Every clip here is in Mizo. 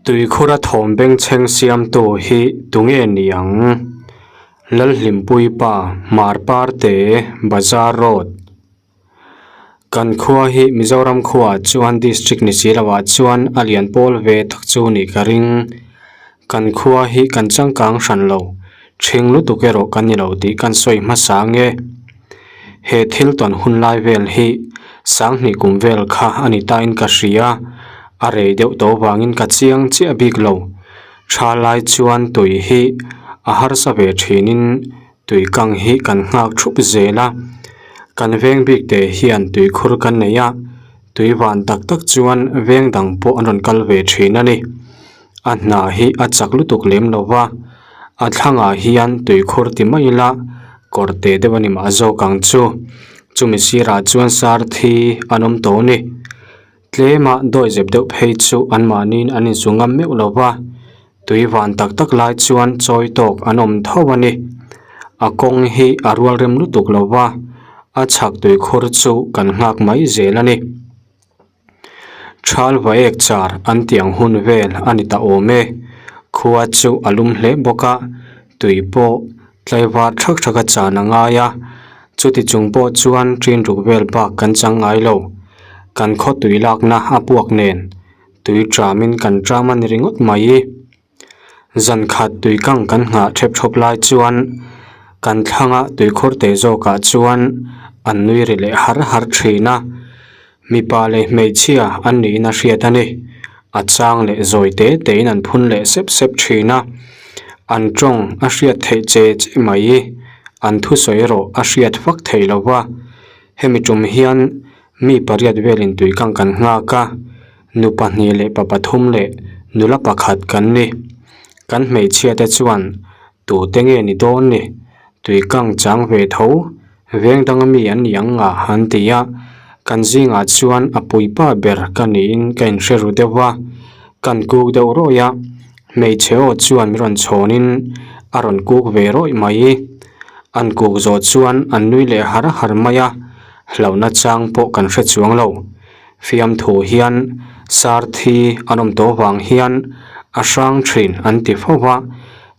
Tuikhura thawm bengchheng siamtu hi tunge ni ang? Lalhlimpui pa, Hmarparte, Bazar Road. Kan khua hi Mizoram khuaah chuan district ni si loah chuan a lian pawl ve tak chu nih ka ring. Kan khua hi kan changkang hran lo, ṭhing lutuk erawh kan ni lo tih kan sawi hmasa nge. He thil tawn hun lai vel hi sanghnih kum vel kha a ni tain ka hria, a rei deuh tawh vangin ka chiang chiah bik lo. Tha lai chuan tui hi a harsa ve thinin tui kang hi kan nghak thup zel a, kan veng bik te hian tuikhur kan nei a, tui van tak tak chuan veng dang pawh an rawn kal ve thin a ni. A hna hi a chak lutuk lem lo va, a thlangah hian tuikhur ti mai ila kawr teh deuh a ni mah zawk ang chu. Chumi sirah chuan sar thi an awm tawh a ni. Tlema dawihzep deuh phei chu anmahniin an insu ngam meuh lo va, tui van tak tak lai chuan chawi tawk an awm tho a ni. A kawng hi a rual rem lutuk lo va, a chhak tuikhur chu kan nghak mai zel a ni. Thal vaek char an tih ang hun vel a ni ta awm e. Khua chu a lum hle bawk a, tui pawh tlaivar thak thak a chan a ngai a, chuti chung pawh chuan ṭin ruk vel bak kan chang ngai lo. Kan khaw tui lakna a puak nen tui ṭamin kan ṭam a ni ringawt mai. Zan khat tui kang kan nghah ṭhep ṭhawp lai chuan kan thlanga tuikhur te zawkah chuan an nui ri leh har har ṭhin a, mipa leh hmeichhia an niin a hriat a ni. A chang leh zawi te tein an phun leh sep sep ṭhin a, an ṭawng a hriat theih che che mai, an thusawi erawh a hriat vak thei lo va. Hemi ṭum hian mi pariat velin tui kang kan nghak a. Nu pahnih leh pa pathum leh nula pakhat kan ni. Kan hmeichhia te chuan tute nge ni dawn ni? Tui kang chang ve tho, veng danga mi an ni ang nga an ti a. Kan zingah chuan a puipa ber ka niin ka inhre ru deuh va, kan kuk deuh rawih a. Hmeichhe aw chuan min rawn chhawnin a rawn kuk ve rawih mai. An kuk zawh chuan an nui leh har har mai a, hlauhna chang pawh kan hre chuang lo. Fiamthu hian sar thi an awm tawh vang hian a hrang thin an ti fo va,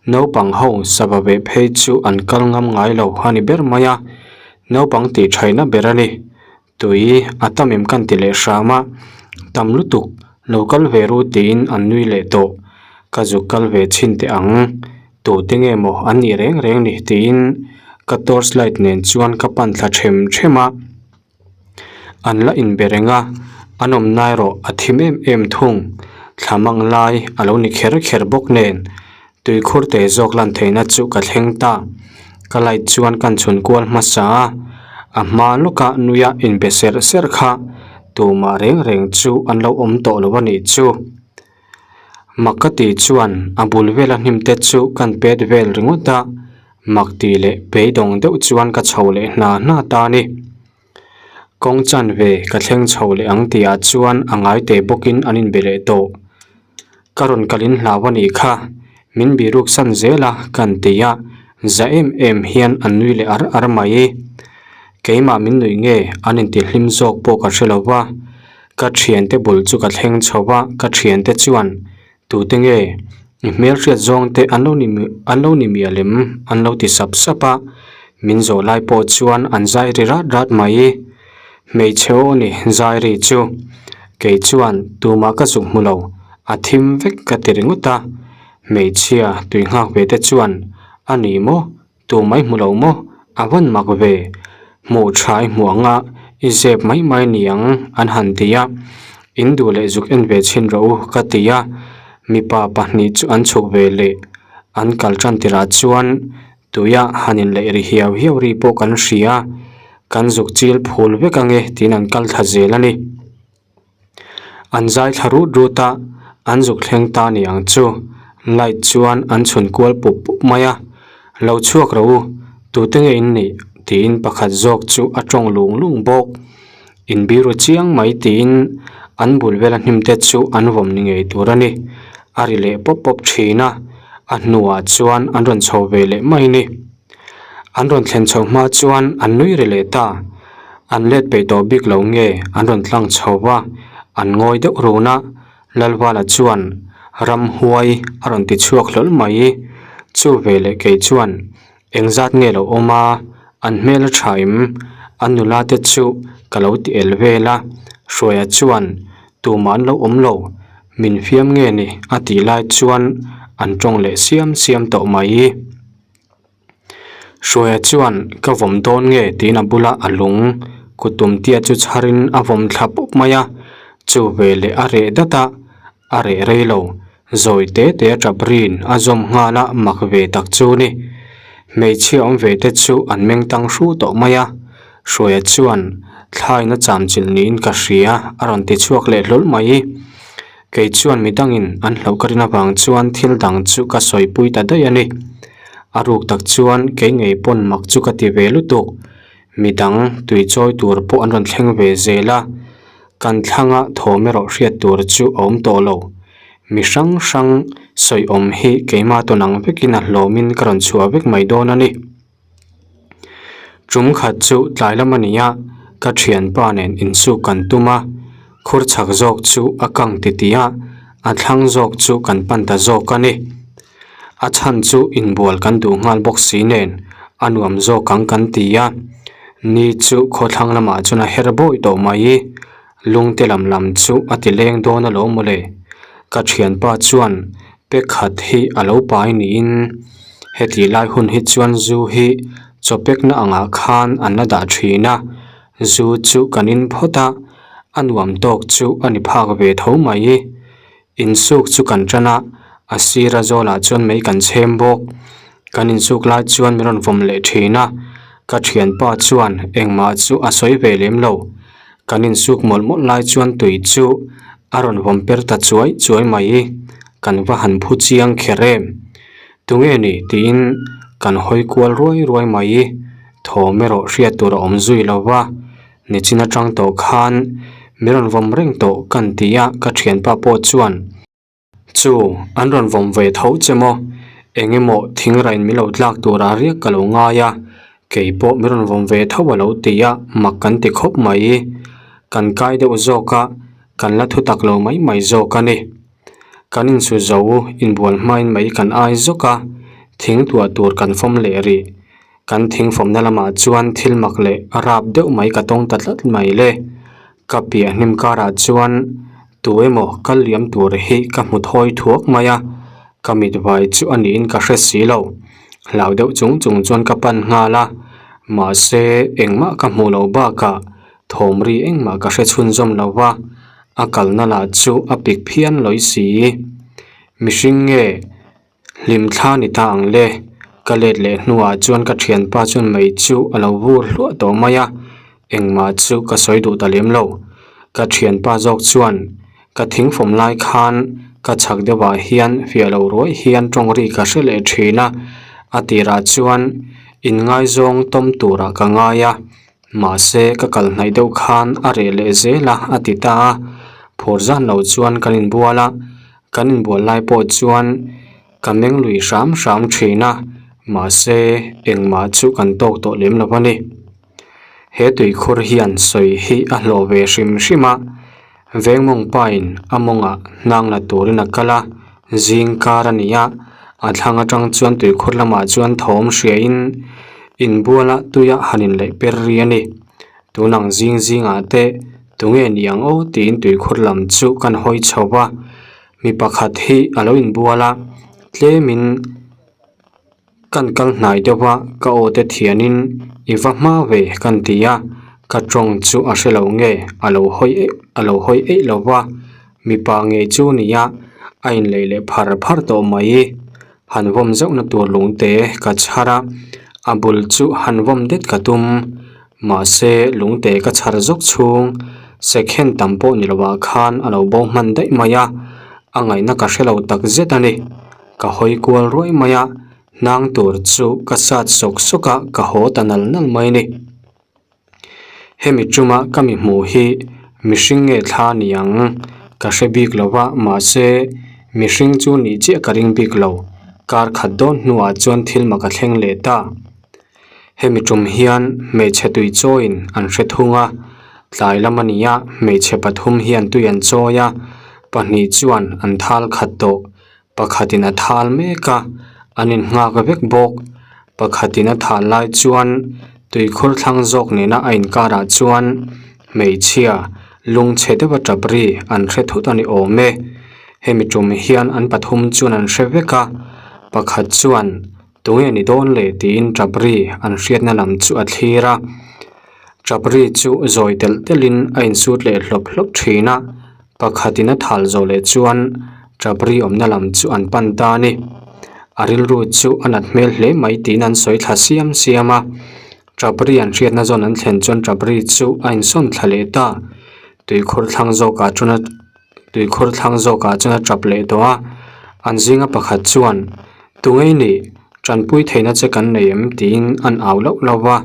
naupang ho sava ve phei chu an kal ngam ngai lo a ni ber mai a, naupang tih thaihna ber a ni. Tui a tam em kan ti leh hram a, tam lutuk lo kal ve ru tiin an nui leh tawh, ka zuk kal ve chhin teh ang, tute nge maw an nih reng reng ni tiin ka torch light nen chuan ka pan thla them them a. An la inbe reng a, an awm na erawh a thim em em thung. Thla mang lai a lo ni kher kher bawk nen tuikhur te zawk lan theihna chu ka thleng ta. Ka light chuan kan chhun kual hmasa a, a hma lawka nuia inbe serh serh kha tumah reng reng chu an lo awm tawh lo a nih chu. Mak ka tih chuan a bul vela hnim te chu kan pet vel ringawt a. Mak tih leh beidawng deuh chuan ka chho leh hna hna ta a ni. Kawng chanve ka thleng chho leh ang tihah chuan a ngai teh bawkin an inbe leh tawh. Ka rawn kalin hlau a nih kha, min biruk san zel a kan ti a, za em em hian an nui leh ar ar mai. Keimah min nuih nge an intihlim zawk pawh ka hre lo va, ka thiante bul chu ka thleng chho va, ka thiante chuan Tute nge i hmelhriat zawng te an lo ni an lo ni mial em? An lo ti sap sap a, min zawh lai pawh chuan an zai ri rat rat mai. Hmeichhe aw ni zai ri chu. Kei chuan tumah ka zuk hmu lo, a thim vek ka ti ringawt a. Hmeichhia tui nghak ve te chuan a ni maw? Tu mai hmu lo maw? A van mak ve. Hmuh tha i hmuh ang a, i zep mai mai ni ang an han ti a. In duh leh zuk en ve chhin rawh u ka ti a. Mipa pahnih chu an chhuk ve leh. An kal tan tirah chuan tuia han inleih ri hiau hiau ri pawh kan hria. Kan zuk chil phul vek ange tiin an kal thla zel a ni. An zai thla rut rut a, an zuk thleng ta ni ang chu. Light chuan an chhun kual pup pup mai a, Lo chhuak rawh u, tute nge in nih? tiin pakhat zawk chu a tawng lung lung bawk. In biru chiang mai tiin an bul vela hnim te chu an vawm ni ngei tur a ni. A ri leh pawp pawp thin a, a hnuah chuan an rawn chho ve leh mai ni. An rawn thlen chho hma chuan an nui ri leh ta. An let peih tawh bik lo nge an rawn tlang chho va, an ngawi deuh run a. Lalvala chuan Ramhuai a rawn ti chhuak hlawl mai. Chu veleh kei chuan engzat nge lo awm a, an hmel a tha em? An nula te chu ka lo ti el vel a, Hruaia chuan tumah an lo awm lo, min fiam nge ni a tih lai chuan an tawng leh siam siam tawh mai. Hruaia chuan ka vawm dawn nge tiin a bula a lung kut tum tia chu chharin a vawm thla pawp mai a, chu veleh a reh dat a, a reh rei lo. Zawi te te a tap rin a zawm nghal a mak ve tak chu ni. Hmeichhia awm ve te chu an meng tang hru tawh mai a, Hruaia chuan thlain a cham chilh niin ka hria a rawn ti chhuak leh hlawl mai. Kei chuan mi dangin an hlauh ka rin avang chuan thil dang chu ka sawipui ta daih a ni. A ruk tak chuan kei ngei pawn mak chu ka ti ve lutuk. Mi dang tui chawi tur pawh an rawn thleng ve zel a, kan thlanga thawm erawh hriat tur chu a awm tawh lo. Mi hrang hrang sawi awm hi keimah tawn ang vekin a hlawmin ka rawn chhuah vek mai dawn a ni. Tum khat chu tlai lam a ni a, ka thianpa nen insuk kan tum a, khur chhak zawk chu a kang titih a, a thlang zawk chu kan pan ta zawk a ni. A chhan chu inbual kan duh nghal bawk si nen a nuam zawk ang kan ti a, ni chu khawthlang lamah chuan a her bawi tawh mai. Lungte lam lam chu a ti leng dawn alawm mawle. Ka thianpa chuan pe khat hi a lo pai niin heti lai hun hi chuan zu hi chaw pekna angah khan an la dah thin a, zu chu kan in phawt a, a nuam tawk chu a ni phak ve tho mai. Insuk chu kan tan a, a sira zawlah chuan mei kan chhem bawk. Kan insuk lai chuan min rawn vawm leh thin a, ka thianpa chuan engmah chu a sawi ve lem lo. Kan insuk mawlh mawlh lai chuan tui chu a rawn vawm per ta chuai chuai mai. Kan va han phu chiang kher em? Tunge ni tiin kan hawi kual ruai ruai mai. Thawm erawh hriat tur a awm zui lo va. Nichin atang tawh khan min rawn vawm reng tawh kan ti a, ka thianpa pawh chuan, Chu, an rawn vawm ve tho che maw? Eng emaw thingrain min lo tlak tura riak ka lo ngai a, kei pawh min rawn vawm ve tho a lo ti a, mak kan ti khawp mai. Kan kai deuh zawk a, kan la thu tak lo mai mai zawk a ni. Kan insu zo inbual hmain mai kan ai zawk a, thing tuah tur kan fawm leh rih. Kan thingfawmna lamah chuan thil mak leh rap deuh mai ka tawng ta tlat mai le. Ka piah hnim karah chuan tu emaw kal liam tur hi ka hmu thawi thuak mai a, ka mit vai chu a niin ka hre si lo. Hlau deuh chung chung chuan ka pan nghal a, mahse engmah ka hmuh loh bakah thawm ri engmah ka hre chhunzawm lo va, a kalna lah chu a pik phian lawi si. Mihring nge Hlim thla ni ta ang le. Ka let leh hnuah chuan ka thianpa chuan mei chu a lo vur hluah tawh mai a, engmah chu ka sawi duh ta lem lo. Ka thianpa zawk chuan ka thingfawm lai khan ka chhak deuhah hian fiah lo ruai hian tawng ri ka hre leh thin a, a tirah chuan inngaizawng tawm turah ka ngai a, mahse ka kal hnaih deuh khan a reh leh zel a, a ti ta a. Phur zan lo chuan kan inbual a. Kan inbual lai pawh chuan ka meng lui hram hram thin a, mahse engmah chu kan tawk tawh lem lo a ni. He tuikhur hian sawi hi a hlawh ve hrim hrim a, Vengmawng pain a mawngah hnang la turin a kal a, zing kar a ni a, a thlang atang chuan tuikhur lamah chuan thawm hriain inbuala tuia han inleih per ri a ni. Tunang zing zingah te tunge ni ang aw tiin tuikhur lam chu kan hawi chho va, mi pakhat hi a lo inbual a, tlemin kan kal hnai deuh a, ka aw te thianin i va hma ve kan ti a, ka tawng chu a hre lo nge a lo hawi eih a lo hawi eih lo va, mipa ngei chu ni a, a inleih leh phar phar tawh mai. Han vawm zauhna tur lungte ka chhar a, a bul chu han vawm det ka tum. Mahse lungte ka chhar zawk chhung second tam pawh ni lovah khan a lo bo hman daih mai a, a ngaihna ka hre lo tak zet a ni. Ka hawi kual ruai mai a, hnang tur chu ka sat sawk sawk a, ka haw ta nal nal mai a ni. Hemi chunga ka mi hmuh hi mihring nge thla ni ang ka hre bik lo va mahse mihring chu nih chiah ka ring bik lo kar khat dawn hnuah chuan thil mak a thleng leh ta. Hemi tum hian hmeichhe tui chawiin an hre thung a tlai lam a ni a hmeichhe pathum hian tui an chawi a. Pahnih chuan an thal khat tawh pakhatin a thal mek a an in nghak vek bawk pakhatin a thal lai chuan tuikhur thlang zawk nena a inkarah chuan hmeichhia lungchhe deuh a tap ri an hre thut a ni awm e hemi tum hian an pathum chuan an hre vek a pakhat chuan tunge ni dawn le tiin tap ri an hriatna lam chu a thlir a tap ri chu zawi telh telhin a insut leh hlawp hlawp thin a. Pakhatin a thal zawh leh chuan tap ri awmna lam chu an pan ta a ni. A rilru chu a nat hmel hle mai tiin an sawi thla siam siam a. Tap ri an hriatna zawn an thlen chuan tap ri chu a insawn thla leh ta. Tuikhur thlang zawkah chuan a tuikhur thlang zawkah chuan a tap leh tawh a. An zinga pakhat chuan, Tungei nih, tanpui theihna che kan nei em? tiin an au lauh lauh a,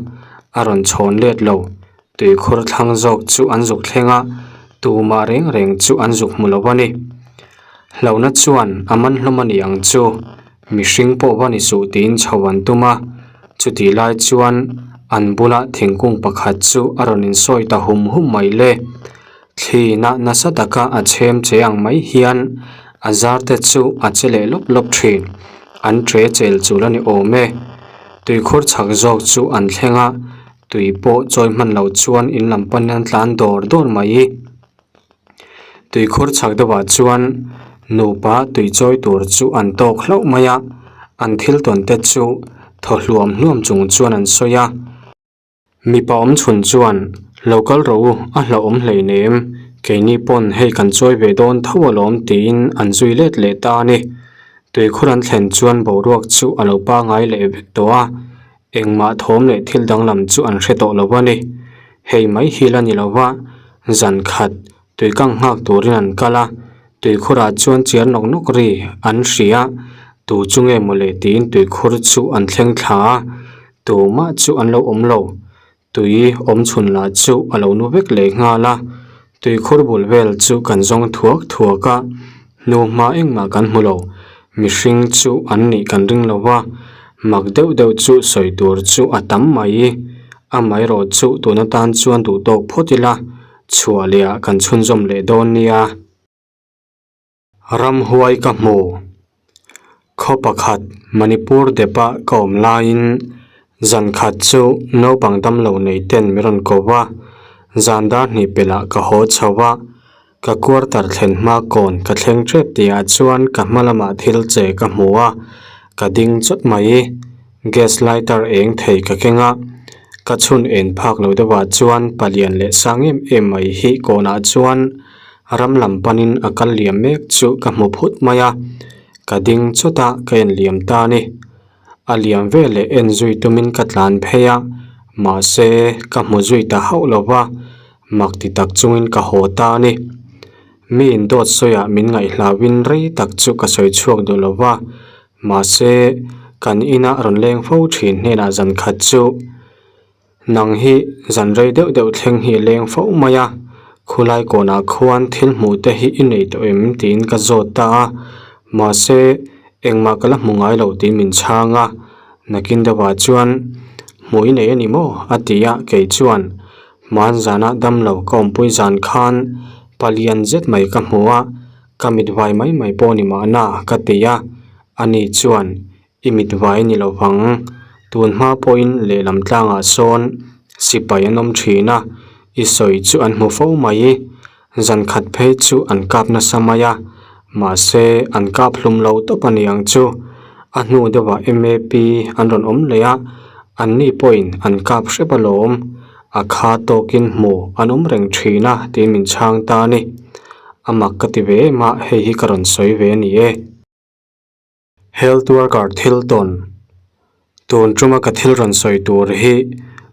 a rawn chhawn let lo. Tuikhur thlang zawk chu an zuk thleng a, tumah reng reng chu an zuk hmu lo a ni. Hlauhna chuan a man hlawm a ni ang chu, mihring pawh va ni suh tiin chho an tum a, chutih lai chuan an bula thingkung pakhat chu a rawn insawi ta hum hum mai le. Thlina nasa taka a chhem che ang mai hian a zar te chu a che leh lawp lawp thin, an tre chel chul a ni awm e. Tuikhur chhak zawk chu an thleng a. Tui pawh chawi hman loh chuan in lam panin an tlan dawr dawr mai. Tuikhur chhak deuhah chuan nupa tui chawi tur chu an tawk hlauh mai a, an thil tawn te chu thaw hluam hluam chung chuan an sawi a. Mipa awm chhun chuan lo kal rawh u a hlauhawm hleinem, keini pawn hei kan chawi ve dawn tho alawm tiin an zui let leh ta a ni. Tuikhur an thlen chuan boruak chu a lo pangai leh vek tawh a, Engmah thawm leh thil danglam chu an hre tawh lo a ni. Hei mai hi la ni lo va, zan khat tuikang nghak turin an kal a, tuikhurah chuan chiar nawk nawk ri an hria, tu chu nge maw le tiin tuikhur chu an thleng thla a, tumah chu an lo awm lo. Tui awm chhun lah chu a lo nu vek leh nghal a, tuikhur bul vel chu kan zawng thuak thuak a, hnu hma engmah kan hmu lo, mihring chu an nih kan ring lo va, mak deuh deuh chu sawi tur chu a tam mai, amaherawh chu tun atan chuan duh tawk phawt ila, chhuah leh ah kan chhunzawm leh dawn nia. Ramhuai ka hmu. Khaw pakhat Manipur depa ka awm laiin zan khat chu naupang damlo nei ten min rawn ko va, zan dar hnih pelh ah ka haw chho a, ka quarter thlen hma kawn ka thleng tep tih ah chuan ka hma lamah thil che ka hmu a, ka ding chawt mai. Gas lighter eng thei ka keng a, ka chhun en phak lo deuh ah chuan palian leh sang em em mai hi kawnah chuan Ram lam panin a kal liam mek chu ka hmu phut mai a, ka ding chawt a ka en liam ta a ni. A liam veleh en zui tumin ka tlan phei a, mahse ka hmu zui ta hauh lo va, mak ti tak chungin ka haw ta a ni. Mi indawt sawiah min ngaihhlauhin rei tak chu ka sawi chhuak duh lo va, mahse kan inah rawn leng fo thin hnenah zan khat chu. Nang hi zan rei deuh deuh thleng hi leng fo mai a, khulai kawnah khuan thil hmuh te hi i nei tawh em tiin ka zawt ta a, mahse engmah ka la hmu ngai lo tiin min chhang a, nakin deuhah chuan hmuh i nei a ni maw a ti a, kei chuan hman zana damlo ka awmpui zan khan palian zet mai ka hmu a, ka mit vai mai mai pawh ni mahna ka ti a, ani chuan I mit vai ni lo vang. Tun hma pawhin lehlam tlangah sawn sipai an awm thin a, i sawi chu an hmu fo mai. Zan khat phei chu an kap nasa mai a, mahse an kap hlum lo tawp a ni ang chu. A hnu deuhah MAP an rawn awm leh a, anni pawhin an kap hrep alawm. A kha tawkin hmu an awm reng thin a tiin min chhang ta a ni. A mak ka ti ve em a, hei hi ka rawn sawi ve a ni e. Health worker thil tawn tun tuma ka thil rawn sawi tur hi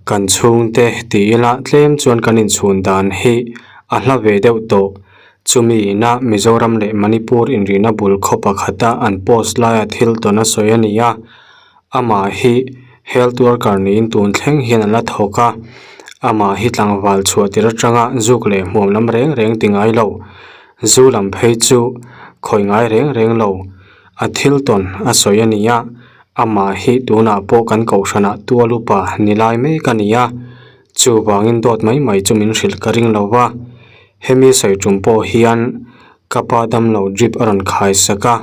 kan chhungte ti ila tlem chuan kan inchhun dan hi a hla ve deuh tawh. Chumi ina Mizoram leh Manipur inrina bul khaw pakhata an post laia thil tawn a sawi a ni a, amah hi health worker niin tun thleng hian a la thawk a, amah hi tlangval chhuah tir atanga zuk leh hmuam lam reng reng ti ngai lo. Zu lam phei chu khawi ngai reng reng lo. A thil tawn a sawi a ni a, amah hi tunah pawh kan kohhranah tual upa ni lai mek a ni a, chuvangin dawt mai mai chu min hrilh ka ring lo va. Hemi sawi tum pawh hian. Ka pa damlo drip a rawn khai sak a,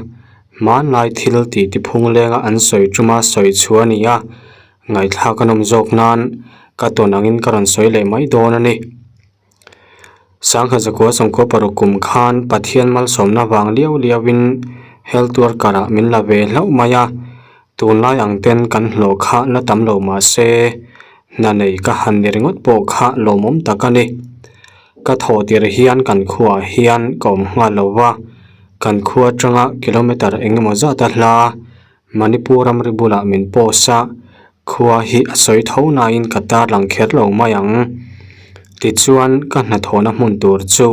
hmanlai thil tih tiphung lenga an sawi tuma sawi chhuah a ni a, ngaihthlak a nawm zawk nan ka tawn angin ka rawn sawi leh mai dawn a ni. Sangha zakua sawmkua paruk kum khan Pathian malsawmna vang liau liauin health worker ah min la ve hlauh mai a, tunlai ang ten kan hlawh kha la tam lo mah se hna nei ka han ni ringawt pawh kha lawmawm tak a ni. Ka thawh tirh hian kan khuaah hian ka awm nghal lo va, kan khua atanga kilometer eng emaw zat a hla Manipur ramri bulah min post a, khua hi a sawi tho nain ka tarlang kher lo mai ang. Tichuan ka hnathawhna hmun tur chu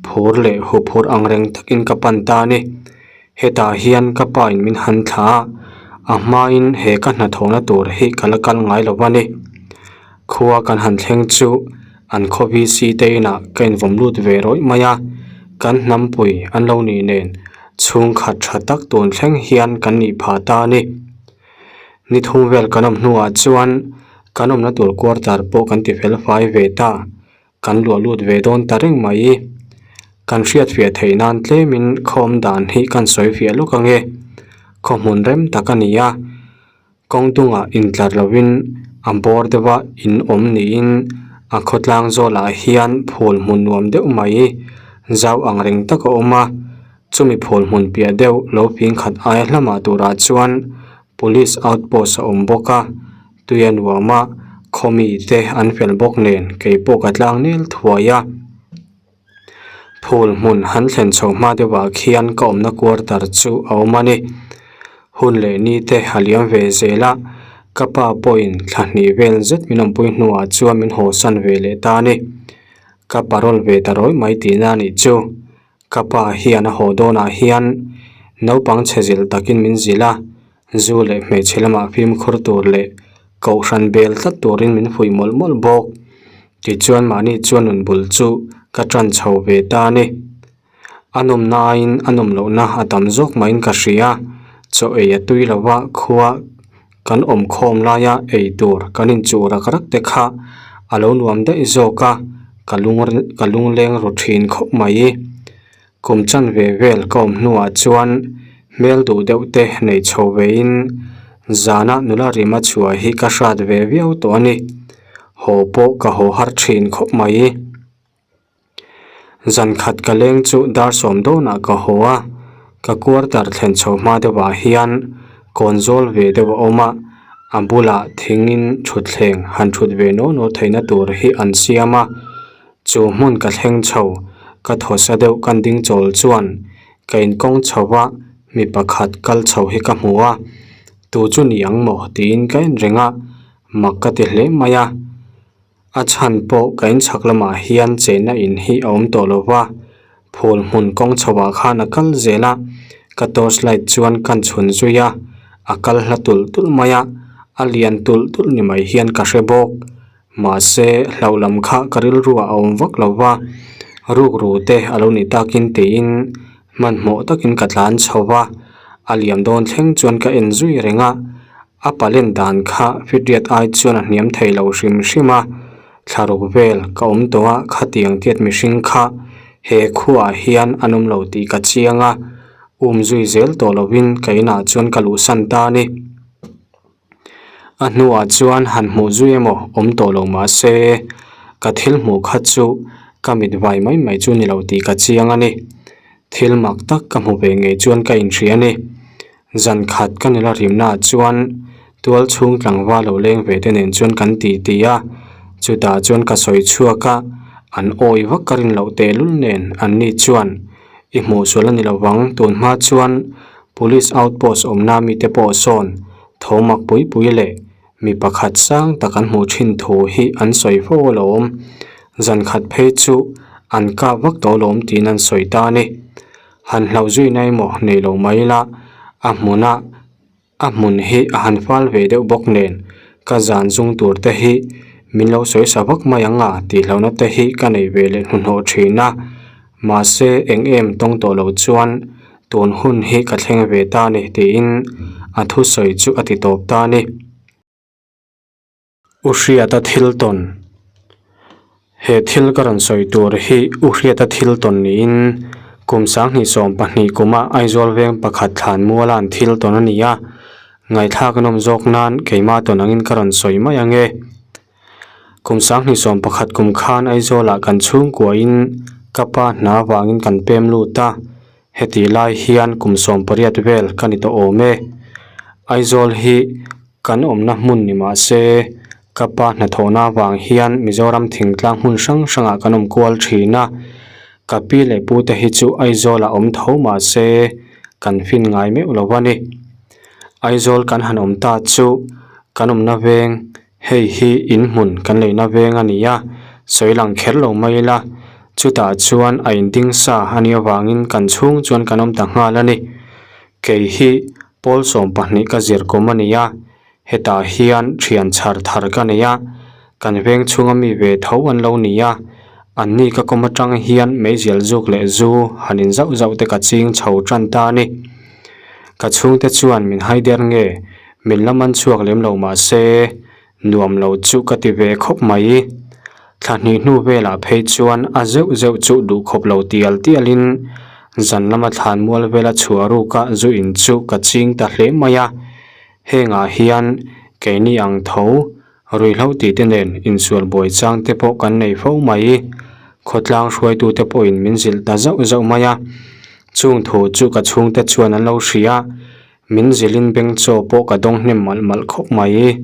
phur leh huphurh ang reng takin ka pan ta a ni. Hetah hian ka pa in min han thla a, a hmain he ka hnathawhna tur hi ka la kal ngai lo a ni. Khua kan han thleng chu an khaw VC te inah ka invawm lut ve rawih mai a, kan hnampui an lo nih nen chhungkhat tha tak tun thleng hian kan nih phah ta a ni. Ni thum vel kan awm hnuah chuan kan awmna tur quarter pawh kan ti fel fai ve ta, kan luah lut ve dawn ta reng mai. Kan hriatfiah theih nan tlemin khaw awm dan hi kan sawi fiah lawk ange, khaw hmun rem tak a ni a. Kawng dungah intlar lovin a bawr deuha in awm niin a khawtlang zawlah hian phul hmun nuam deuh mai zau ang reng tak a awm a, chumi phul hmun piah deuh lo fing khat aia hlamah turah chuan police outpost a awm bawk a, tui a nuam a, khaw mite an fel bawk nen keipawh ka tlang nel thuai a. Phul hmun han thlen chho hma deuhah khian ka awmna quarter chu a awm a ni. Hun leh ni te a liam ve zel a, ka pa pawhin thla hnih vel zet min awmpui hnuah chuan min hawsan ve leh ta a ni. Ka parole ve ta rawih mai tihna a nih chu. Ka pa hian a haw dawnah hian naupang chhe zilh takin min zilh a, zu leh hmeichhe lamah fimkhur tur leh kohhran bel tlat turin min fuih mawlh mawlh bawk. Tichuan mahni chuan nun bul chu ka tan chho ve ta a ni. A nawmna aiin a nawm lohna a tam zawk mahin ka hria. Chaw ei a tui lova khua kan awm khawm laia ei tur kan inchuh rak rak te kha a lo nuam daih zawk a, ka lung ka lungleng ru thin khawp mai. Kum chanve vel ka awm hnuah chuan hmel duh deuh te nei chho vein zana nula rima chhuah hi ka hrat ve viau tawh a ni. Haw pawh ka haw har thin khawp mai. Zan khat ka leng chu dar sawm dawnah ka haw a, ka quarter thlen chho hma deuhah hian kawn zawl ve deuh a awm a, a bulah thingin thutthleng han thut ve naw naw theihna tur hi an siam a, chu hmun ka thleng chho ka thawsa deuh kan ding chawl chuan ka inkawng chho a, mi pakhat kal chho hi ka hmu a, tu chu ni ang maw tiin ka en reng a, mak ka ti hle mai a. A chhan pawh ka inchhak lamah hian chenna in hi a awm tawh lo va, phul hmun kawng chhoah khan a kal zel a, ka torch light chuan kan chhun zui a, a kal hla tulh tulh mai a, a lian tulh tulh ni mai hian ka hre bawk. Mahse, hlauh lam kha ka rilruah a awm vak lo va, rukru te a lo ni takin tiin hmanhmawh takin ka tlan chho va, a liam dawn thleng chuan ka en zui reng a, A palen dan kha fitriat ai chuan a hniam thei lo hrim hrim a, thlaruk vel ka awm tawh a khatiang tiat mihring kha he khuaah hian an awm lo tih ka chiang a, um zui zel tawh lovin ka inah chuan ka luhsan ta a ni. A hnuah chuan han hmuh zui emaw awm tawh lo mah se ka thil hmuh kha chu ka mit vai mai mai chu ni lo tih ka chiang a ni. Thil mak tak ka hmu ve ngei chuan ka inhria a ni. Zan khat ka nula rimnaah chuan tual chhung tlangval lo leng ve te nen chuan kan ti ti a, chutah chuan ka sawi chhuak a, an awi vak ka rin loh tehlul nen an ni chuan i hmuh sual a ni lo vang tun hma chuan police outpost awmna mite pawh sawn tho mak pui pui leh mi pakhat sang tak an hmuh thin thu hi an sawi fo alawm, zan khat phei chu an kap vak tawh alawm tiin an sawi ta a ni. Han hlauh zui na emaw nei lo mai ila, a hmuna a hmun hi a han fal ve deuh bawk nen ka zan zung tur te hi min lo sawi sa vak mai ang a tih hlauhna te hi ka nei ve leh hnuhnawh thin a, mahse eng em tawng tawh lo chuan tun hun hi ka thleng ve ta a ni tiin a thusawi chu a ti tawp ta a ni. U Hriata thil tawn He thil ka rawn sawi tur hi U Hriata thil tawn niin. Kum 2020 kuma Aizawl veng pakhat thlan muala an thil tawn a ni a, ngaihthlak a nawm zawk nan keimah tawn angin ka rawn sawi mai ang e. Kum 2021 kum khan Aizawlah kan chhungkuain ka pa hna avangin kan pem lut a, hetih lai hian kum 18 vel ka ni tawh awm e. Aizawl hi kan awmna hmun ni mah se ka pa hnathawhna avang hian Mizoram thingtlang hmun hrang hrangah kan awm kual thin a, ka pi leh pu te hi chu Aizawlah awm tho mah se kan fin ngai meuh lo a ni. Aizawl kan han awm ta chu kan awmna veng hei hi in hmun kan leina veng a ni a, sawi lang kher lo mai ila chutah chuan a inding sa a nih avangin kan chhung chuan kan awm ta nghal a ni. Kei hi pawl 12 ka zir kum a ni a, hetah hian thian chhar thar ka nei a, kan veng chhunga mi ve tho an lo ni a, an ni ka kawm atang hian meizial zuk leh zu han in zauh zauh te ka ching chho tan ta a ni. Ka chhungte chuan min haider nge min la man chhuak lem lo mah se nuam lo chu ka ti ve khawp mai. Thla hnih hnu velah phei chuan a zeuh zeuh chu duh khawp lo tial tialin zan lama thlan mual vela chhuah ruka zu in chu ka ching ta hle mai a. Hengah hian keini ang tho ruihhlo tih te nen insual buai chang te pawh kan nei fo mai. Khawtlang hruaitute pawhin min zilh ta zauh zauh mai a. Chung thu chu ka chhungte chuan an lo hria a. Min zilhin beng chaw pawh ka dawng hnem malh malh khawp mai.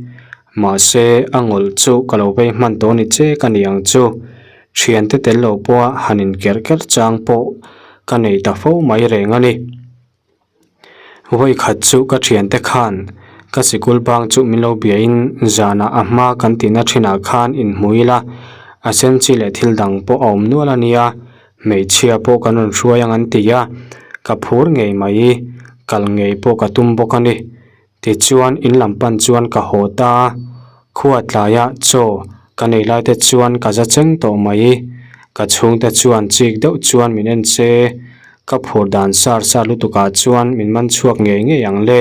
Mahse, a ngawlh chu ka lo vei hman tawh ni che ka ni ang chu. Thiante tel lo pawha han inkerh kerh chang pawh ka nei ta fo mai reng a ni. Vawikhat chu ka thiante khan ka sikul bang chu min lo biain zanah a hma kan tihna thinah khan inhmu ila, a sen chi leh thil dang pawh a awm nual a nia. Hmeichhia pawh kan rawn hruai ang an ti a, ka phur ngei mai, kal ngei pawh ka tum bawk a ni. Tichuan in lam pan chuan ka haw ta a, khua tlaia chaw ka nei lai te chuan ka za cheng tawh mai. Ka chhungte chuan chik deuh chuan min en che, ka phur dan sar sar lutukah chuan min man chhuak ngei ngei ang le.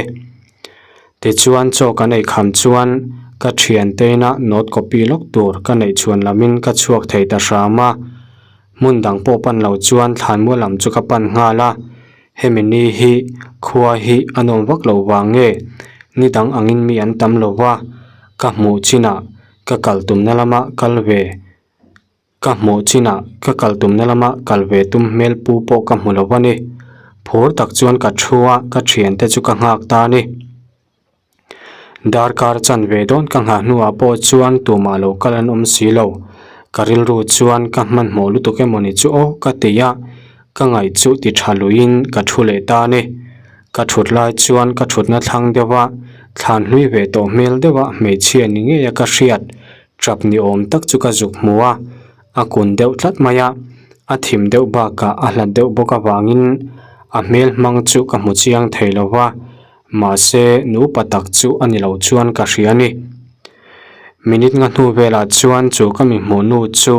Tichuan chaw kan ei kham chuan ka thiante inah note copy lawk tur ka neih chhuan lamin ka chhuak thei ta hram a. Hmun dang pawh pan lo chuan thlanmual lam chu ka pan nghal a, hemi ni hi khua hi a nawm vak lo vang nge ni dang angin mi an tam lo va, ka hmuh chinah ka kal tumna lama kal ve ka hmuh chinah ka kal tumna lama kal ve tum hmel pu pawh ka hmu lo a ni. Phur tak chuan ka thu a, ka thiante chu ka nghak ta a ni. Darkar chan ve dawn ka nghah hnuah pawh chuan tumah lo kal an awm si lo. Ka rilru chuan ka hmanhmawh lutuk emawni chu aw ka ti a, ka ngaih chu ti tha luiin ka thu leh ta a ni. Ka thut lai chuan ka thutna thlang deuh a, thlan hlui ve tawh hmel deuh a hmeichhia ni ngei a ka hriat tap ni awm tak chu ka zuk hmu a, a kun deuh tlat mai a, a thim deuh bakah a hlat deuh bawk avangin a hmel hmang chu ka hmu chiang thei lo va. Mahse, nupa tak chu a ni lo chuan ka hria a ni. Minute nga hnu velah chuan chu ka mi hmuh nu chu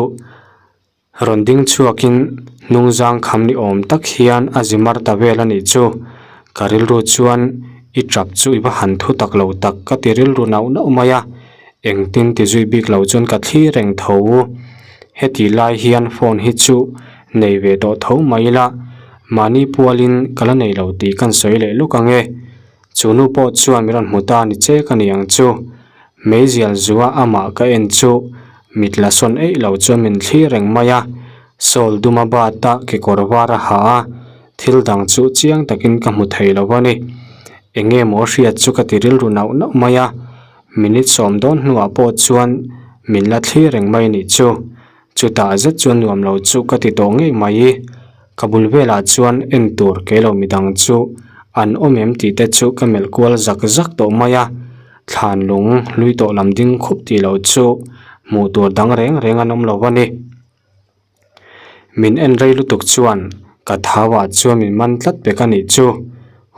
rawn ding chhuakin hnungzang kham ni awm tak hian a zi mar ta vel a nih chu. Ka rilru chuan i tap chu i va han thu tak lo tak ka ti rilru nauh nauh mai a, engtin ti zui bik lo chuan ka thlir reng tho. Heti lai hian phone hi chu nei ve tawh tho mai ila. Mahni pualin ka la nei lo tih kan sawi leh luk ang e. Chu nu pawh chuan min rawn hmu ta ni che ka ni ang chu. Meizial zua amah ka en chu mit la sawn eih lo chuan min thlir reng mai a. Sawl duma bat a kekawr var a ha a, thil dang chu chiang takin ka hmu thei lo a ni. Eng nge maw hriat chu ka ti rilru nauh nauh mai a. Minute sawm dawn hnuah pawh chuan min la thlir reng mai nih chu. Chutah zet chuan nuam lo chu ka ti tawh ngei mai. Ka bul velah chuan en tur kei lo midang chu an awm em tih te chu ka melh kual zak zak tawh mai a. Thlan lung hlui tawh lam ding khup tih loh chu hmuh tur dang reng reng an awm lo a ni. Min en rei lutuk chuan ka thau ah chuan min man tlat pek a nih chu.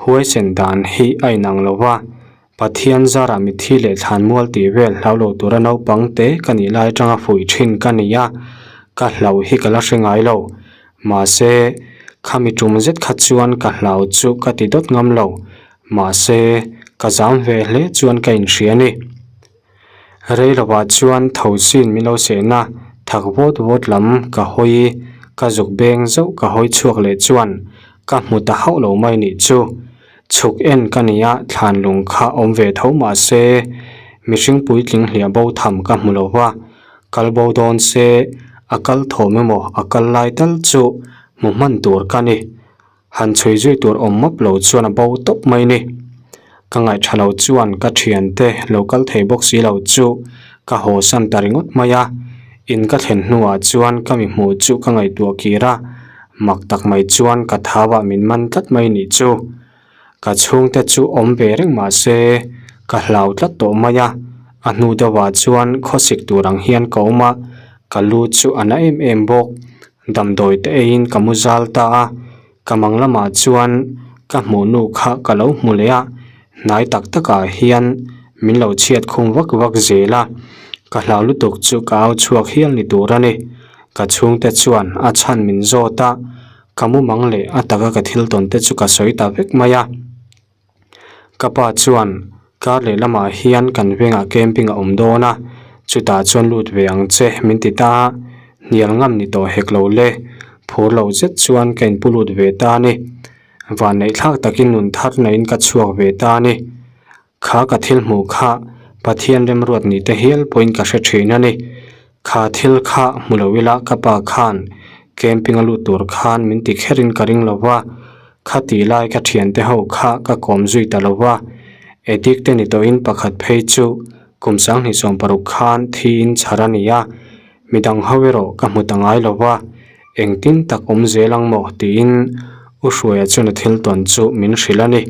Huaisen dan hi a inang lo va. Pathian zarah mithi leh thlanmual tih vel hlau lo tura naupang te ka nih lai atanga fuih thin ka ni a, ka hlauh hi ka la hre ngai lo. Mahse, khami tum zet kha chuan ka hlau chu ka ti dawt ngam lo. Mahse, ka zam ve hle chuan ka inhria a ni. Rei lovah chuan thosin min lo sehna thak vawt vawt lam ka hawi. Ka zuk beng zauh ka hawi chhuak leh chuan ka hmu ta hauh lo mai nih chu. Chhuk en ka ni a, thlan lung kha awm ve tho mah se mihring puitling hliah bo tham ka hmu lo va, kal bo dawn se a kal thawm emaw a kal lai tal chu hmu hman tur ka ni. Han chhui zui tur awm mawp lo chuan a bo tawp mai ni. Ka ngaihṭha lo chuan ka ṭhiante lo kal thei bawk si lo chu ka haw san ta ringawt mai a. In ka thlen hnuah chuan ka mi hmuh chu ka ngaihtuah kir a, mak tak mai chuan ka thauah min man tlat mai nih chu. Ka chhungte chu awm ve reng mah se ka hlau tlat tawh mai a, a hnu deuhah chuan khawsik tur ang hian ka awm a, ka lu chu a na em em bawk. Damdawi te eiin ka mu zal ta a, ka mang lamah chuan ka hmuh nu kha ka lo hmu leh a, hnai tak takah hian min lo chhiat khum vak vak zel a, ka hlau lutuk chu ka au chhuak hial ni tur a ni. Ka chhungte chuan a chhan min zawt a, ka mu mang leh a taka ka thil tawn te chu ka sawi ta vek mai a. Ka pa chuan kar leh lamah hian kan vengah camping a awm dawn a, chutah chuan lut ve ang che min ti ta a, hnial ngam ni tawh hek lo le, phur lo zet chuan ka inpu lut ve ta a ni. Vanneih thlak takin nun thar neihin ka chhuak ve ta a ni. Kha ka thil hmuh kha Pathian remruat ni te hial pawhin ka hre thin a ni. Kha thil kha hmu lo ila ka pa khan camping a lut tur khan min ti kherin ka ring lo va, kha tih lai ka thiante ho kha ka kawm zui ta lo va. Addict te ni tawhin pakhat phei chu kum sanghnih 60 khan thiin chhar a ni a, midang ho erawh ka hmu ta ngai lo va, engtin tak awm zel ang maw tiin U Hruaia chuan a thil tawn chu min hrilh a ni.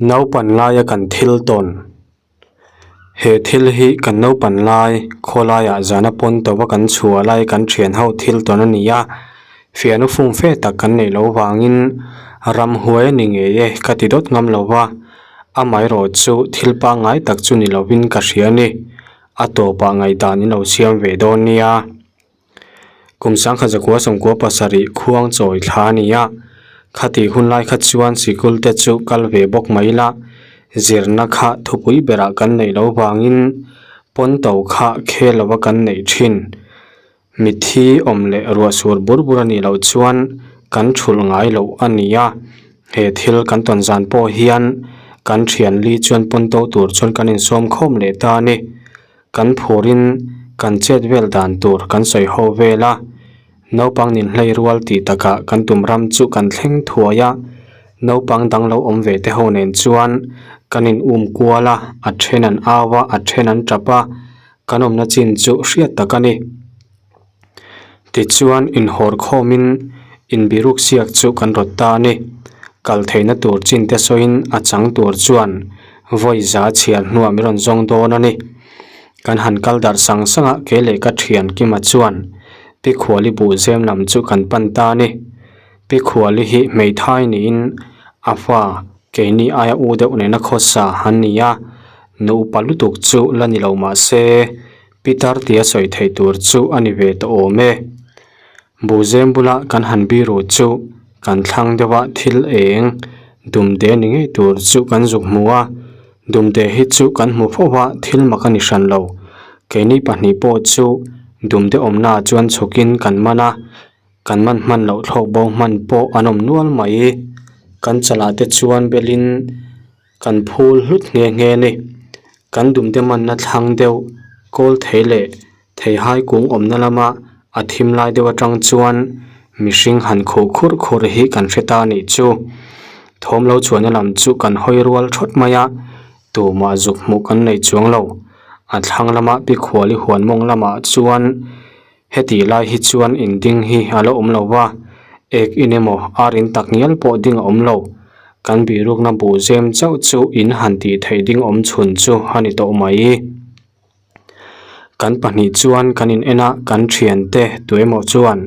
Naupan laia kan thil tawn. He thil hi kan naupan lai khawlaiah zana pawn tova kan chhuah lai kan thian ho thil tawn a ni a, fiahna fung fe tak kan neih loh vangin ramhuai a ni ngei e ka ti dawt ngam lo va, amaherawh chu thil pangngai tak chu ni lovin ka hria a ni. A tawpah ngaihdan in lo siam ve dawn nia. Kum sangkhat zakua sawmkua pasarih khuang chawi thla a ni a, khatih hun lai kha chuan sikul te chu kal ve bawk mai ila, zirna kha thupui berah kan neih loh vangin pawnto kha khel lova kan neih thin. Mithi awm leh ruah sur bur bur a nih loh chuan kan thulh ngai loh a ni a, he thil kan tawn zan pawh hian kan thian li chuan pawnto tur chuan kan insawm khawm leh ta a ni. Kan phurin kan chet vel dan tur kan sawi ho vel a, naupang nin hlei rual tih takah kan tum ram chu kan thleng thuai a, naupang dang lo awm ve te ho nen chuan kan in um kual a, a then an au a, a then an tap a, kan awmna chin chu hriat tak a ni. Tichuan inhawr khawmin inbiruk siak chu kan rawt ta a ni. Kal theihna tur chin te sawiin a chang tur chuan vawi za chhiar hnuah min rawn zawng dawn a ni. Kan han kal darh sang sang a kei leh ka thian Kima chuan Pi Khuali buh zem lam chu kan pan ta a ni. Pi Khuali hi hmeithai niin a fa keini aia u deuh nena khawsa an ni a, nu upa lutuk chu la ni lo mah se Pitar tia sawi theih tur chu a ni ve tawh awm e. Buhzem bula kan han biru chu kan thlang deuh a thil eng dumde ni ngei tur chu kan zuk hmu a, dumde hi chu kan hmu fo a thil mak a ni hran lo. Keini pahnih pawh chu dumde awmna ah chuan chhukin kan man a, kan man hman loh thlawk bo hman pawh an awm nual mai. Kan chalah te chuan belin. Kan phul hlut nghe nghe a ni. Kan dumte manna thlang deuh kawl thei leh theihai kung awmna lama a thim lai deuh atang chuan mihring han khuh khurh khurh hi kan hre ta anih chu. Thawm lo chhuahna lam chu kan hawi rual thawt mai a, tumah zuk hmuh kan nei chuang lo. A thlang lama Pikhuali huan mawng lamah chuan Hetih lai hi chuan in ding hi a la awm lo va, ek in emaw ar in tak ngial pawh ding a awm lo. Kan bihrukna buh zem chauh chu in han tih theih ding awm chhun chu a ni tawh mai. Kan pahnih chuan kan in en a, kan thiante tuemaw chuan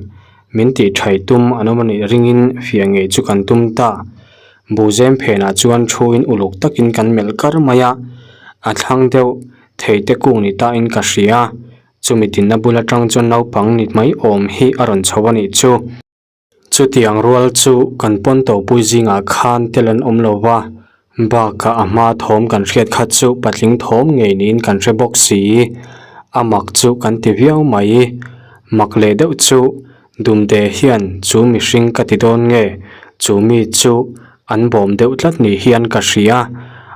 min tih thaih tum an awm a nih ringin fiah ngei chu kan tum ta. Buh zem phenah chuan thu in uluk takin kan melh kar mai a, a thlang deuh theite kung ni ta in ka hria. Chumi dinna bul atang chuan naupang ni mai awm hi a rawn chho a nih chu. Chutiang rual chu kan pawn topui zingah khan tel an awm lo va, bakah a hma thawm kan hriat kha chu patling thawm ngei niin kan hre bawk si. A mak chu kan ti viau mai. Mak leh deuh chu Dumde hian chu mihring ka ti dawn nge chu mi chu an bawm deuh tlat ni hian ka hria.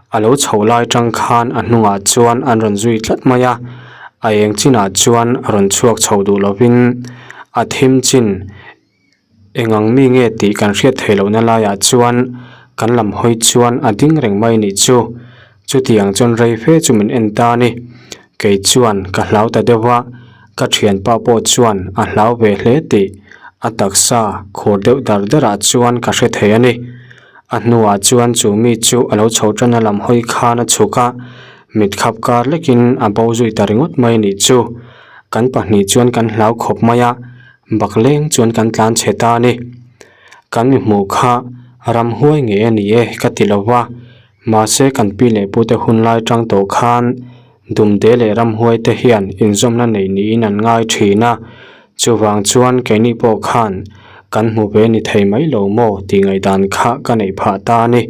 A lo chho lai tang khan a hnungah chuan an rawn zui tlat mai a, a eng chinah chuan a rawn chhuak chho duh lovin a thim chin Eng ang mi nge tih kan hriat theih lohna laiah chuan kan lam hawi chuan a ding reng mai nih chu. Chutiang chuan rei fe chu min en ta a ni. Kei chuan ka hlau ta deuh a, ka thianpa pawh chuan a hlau ve hle tih a taksa khur deuh dar darah chuan ka hre thei a ni. A hnuah chuan chu mi chu a lo chho tan a lam hawi khan a chhuk a, mit khap kar lekin a bo zui ta ringawt mai nih chu. Kan pahnih chuan kan hlau khawp mai a, Bak leng chuan kan tlan chhe ta a ni. Kan mi hmuh kha ramhuai ngei a ni e ka ti lo va, mahse kan pi leh pute hun lai tang tawh khan Dumde leh ramhuai te hian inzawmna nei niin an ngai thin a, chuvang chuan keini pawh khan kan hmu ve ni thei mai lo maw tih ngaihdan kha ka neih phah ta a ni.